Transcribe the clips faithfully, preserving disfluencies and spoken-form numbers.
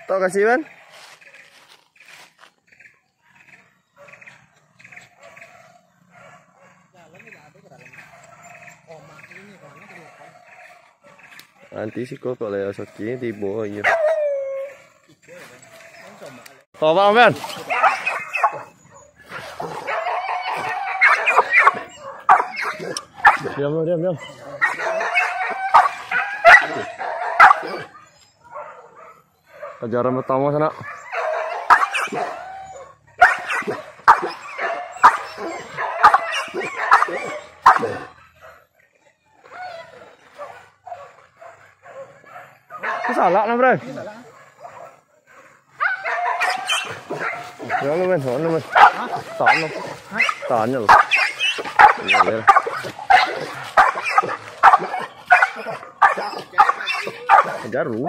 Tau kasih, Ban? Nanti siko kok lah ya, saking tibo, iyo. Tolong, Ban. Diam, diam, diam. Ajaran pertama sanak. Itu salah nah, bro. Jangan lu, men. Jangan lu, men. Tahan lu. Tahan lu. Iya, iya. Jaru.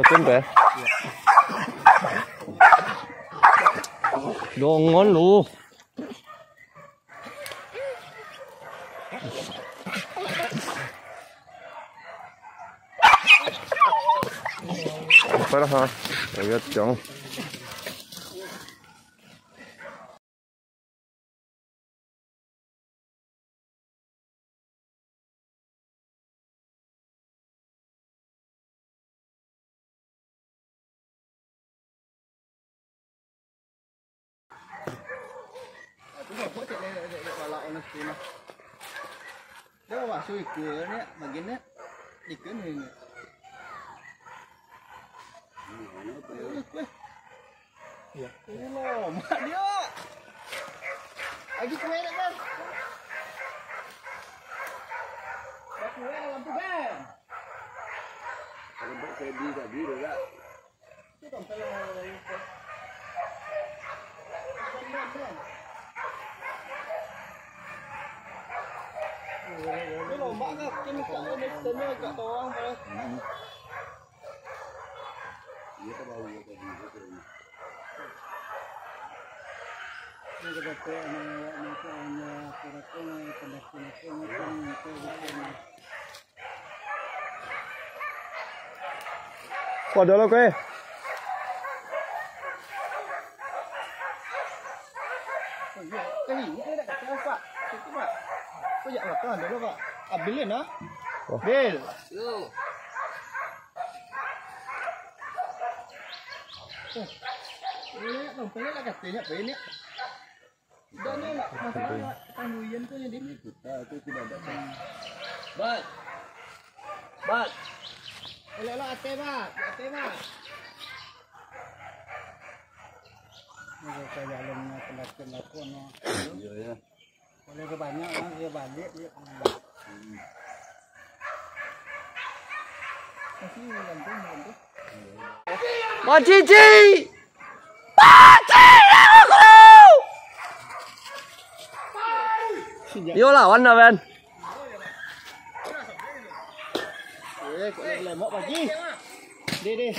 Oke, Mbak. Dongon lu. Parah, ha. Lihat, Cong. Dah masuk ikut ni, bagian ni. Ikut ni. Weh, weh. Iya. Ini lomak dia. Lagi kuek, Bang. Dah kuek lampu, Bang. Kalau buat Freddy tadi, dia tak. Itu kan kalau itu. Ini lomak kan? Ini tak, ini stand-nya agak tawang, Bang. Hmm. Kau ada lo, kau, eh? Oh, iya. Eh, ini ada kacang, Pak. Itu, Pak. Kau jak makan dulu, Pak. Ambilin, ah. Wah. Bil. Yo. Eh, ini nak, nak, nak, nak, nak, nak, nak. Udah, ni nak, masalah nak, tangguian tu jadi. Ini kita tu tidak ada. Bat. Bat. Elok-elok ate, Bat. Ate, Bat. Ini kayak jalannya pendakian-pendakian, no. Iya, iya. Kalau dia banyak, kan, dia balik, dia. Pak Cici! Pak Cici, aku! Yo, lawan lah, Ben. Eh, kok lemok pagi? Deh, deh.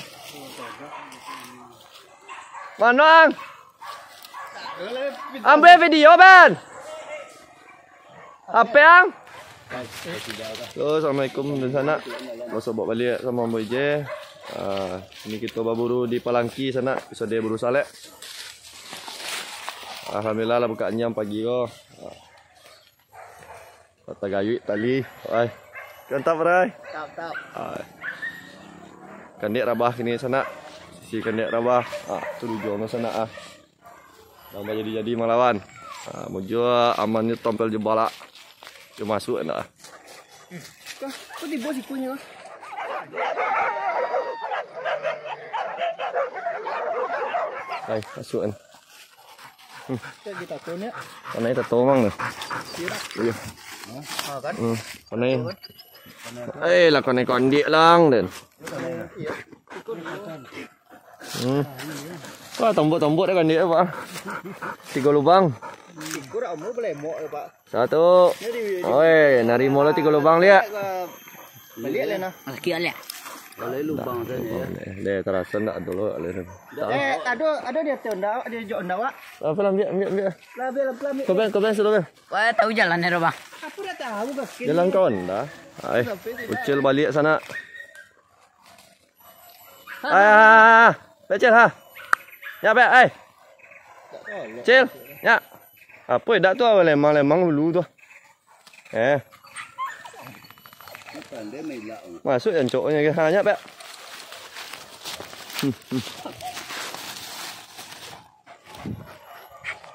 Mano, Ang? Ambil video, Ben. Apa, Ang? Yo, assalamualaikum dunsanak. Basobok baliak samo ambo Ijeh. Ah, ini kito baburu di Palangki sanak, episode buru salek. Alhamdulillah lah buka anyam pagi ko. Ah. Patah gayuik tali. Ai. Mantap, Bray. Mantap, mantap. Ai. Kandiak rabah kini sanak. Sisi kandiak rabah. Ah, tu ujuang tu sanak, ah. Nambah jadi-jadi malawan. Ah, mujua amannyo tompel jo balak. Yo masuak ndak, ah. Kah, kok tibo sikunyo, kah? Ai, masuak kan. Kan kita tahu ni. Panai tatomang tu. Iya. Iya. Ha, kan? Hmm, panai. Eh, lah kanai kandiak lang, den. Iya. Hmm. Wah, tombok-tombok dah kandiak, Pak. Tiga lubang. Tiga dah umur belemok ya, Pak. Satu. Oi, narimo lo tigo lubang liak. Baliak lah nah. Laki liak. Kalau lubang saja ya. Deh, terasa ndak dulu, Lek? Eh, ado, ado di ateh onda, di jok onda, Wak. Apa lah, ambil, ambil, ambil. Lah, ambil, ambil, ambil. Kau bang, kau bang, suruh bang. Wah, tahu jalan ya, Bang. Jalan kawan dah. Ai, Ucil baliak sanak. Ah, Pek Cil, ha. Nyak, Pek, ai. Cil, nyak. Apo idak tu, lemang-lemang dulu tu. Eh. Masuak jancoknyo ke. Ha, nyak, Pek.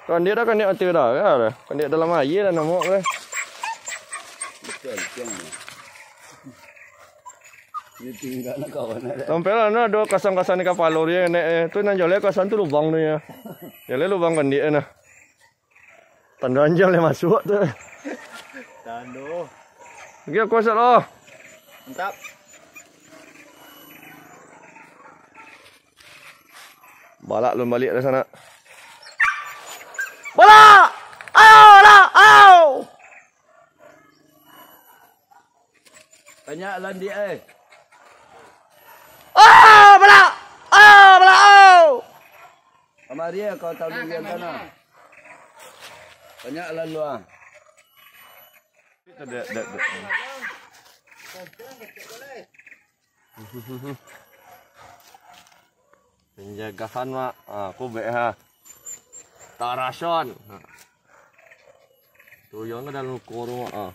Kandik dah, kandik mati dah, ya. Kandik dalam aia dah namok dah. Betul, betul. Ini tinggal nak kawan ada. Sampai lah, nah, ado kasang-kasang di kapalo dia, nek, eh. Tu nan jaleh kasang tu lubang tu, ya. Jaleh lubang kandik, nah. Tando anjiang lah masuak tu. Tando. Oke, aku asal, oh. Mantap. Balak lun baliak dari sana. Balak! Ayo, lah, ayo! Banyak landik, eh. Oh, balak! Oh, balak! Oh! Kamari, eh, kau tahu durian sana. Banyak lalu, ah. Dek, dek, dek. Penjagahan, Mak. Ah, aku bek, ha. Tarason. Ha. Tuyang ke dalam kurung, Mak. Ah.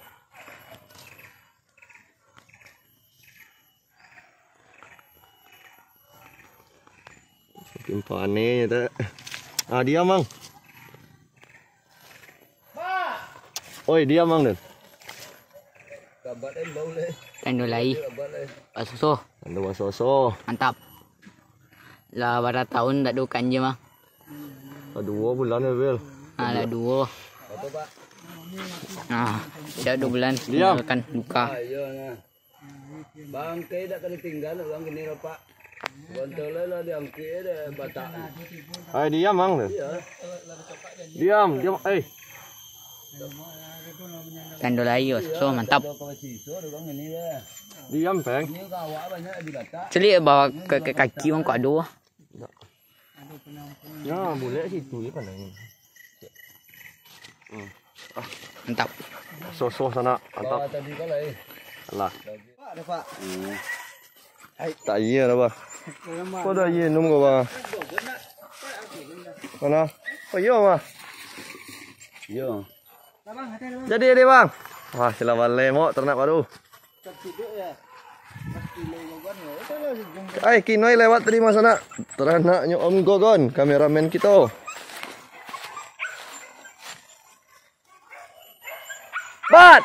Makin panih, tak. Ah, diam, Mang. Oi, diam, Mang, dun. Tando lai. Basuso. Tando basuso. Mantap. Lah bara tahun tak dukan je mah. Lah duo bulan ya, Bel. Ah, lah duo. Nah, tidak dua bulan. Diam. Tinggalkan duka. Bangkai dak ka ditinggal urang kini, Pak. Bantulah lah diangkut deh batak. Hai, diam, Mang. Iya. Diam, diam. Eh. Tando lai, yo. So, mantap. Diam, Peng. Celiak bawa ke, ke kaki, Mang, kok ado. Ya, bulek situ je pandang. Hmm. Mantap. Sosoh sanak, mantap. Alah. Hmm. Tak iya dah, bah. Kau dah iya minum kau, bah. Mana? Oh, iya, bah. Iya. Jadi, jadi, Bang. Wah, sila balai mok ternak baru. Ai, kinoi lewat tadi, Mas Anak. Teranaknyo Om Gogon, kameramen kito. Bat!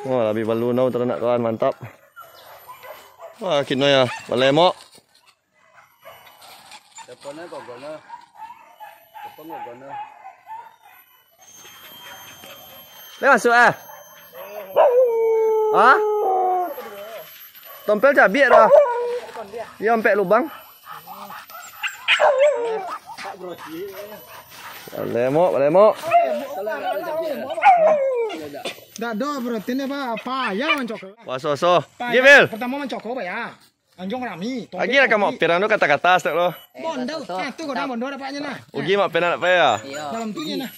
Wah, labi balunau teranak kawan, mantap. Wah, kinoi ya, balai mok. Depannya kok gana. Depan kok gana. Lai masuak ah? Ha? Tompel cabiak dah. Iyo, ampek lubang. Balemok, balemok. Dak ado protein apa, payah mancoko. Wah, so, so. Payah. Gibil. Pertama mancoko, Pak, ya. Anjong rami. Agi lah kamu pirang tu kata-kata stok lo. Bondo, ah, tu kau dah bondo dapatnya nah. Ugi mak pernah nak payah. Dalam tu nya nah.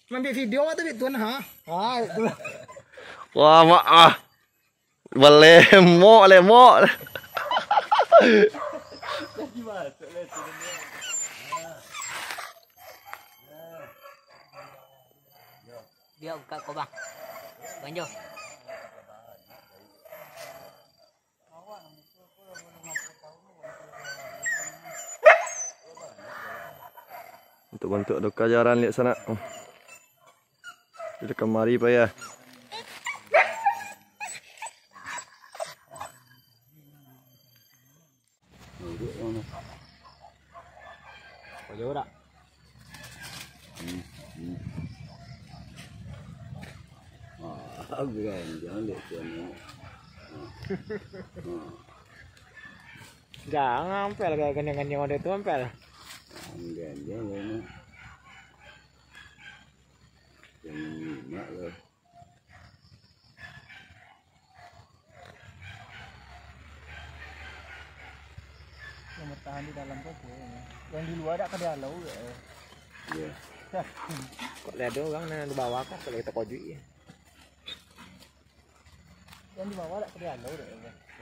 Ambil video tu, Bik Tuan, ha? Ha, itu. Wah, mak ah. Balemok, balemok. Dia buka kobang. Banjo. Bantuak-bantuak doka jaran liak sanak. Jadi kamari payah. Kau jauh tak? Hmm, hmm. Ah, ganjang dek tu anak. Ah. Ah. Jangan ampel, kalau ganjang-ganjang ada tu ampel. Ganjang anak. Jangan nyimak lah. Yang bertahan di dalam tu apa ya? Yang di luar dak kada alau ya? Iya. Kok lihat ada orang nan di bawah kan, kalau kita kojuik ya. Yang di bawah tak kelihatan loh, dek.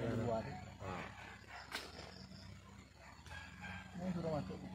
Yang di luar tu. Ini sudah masuk ke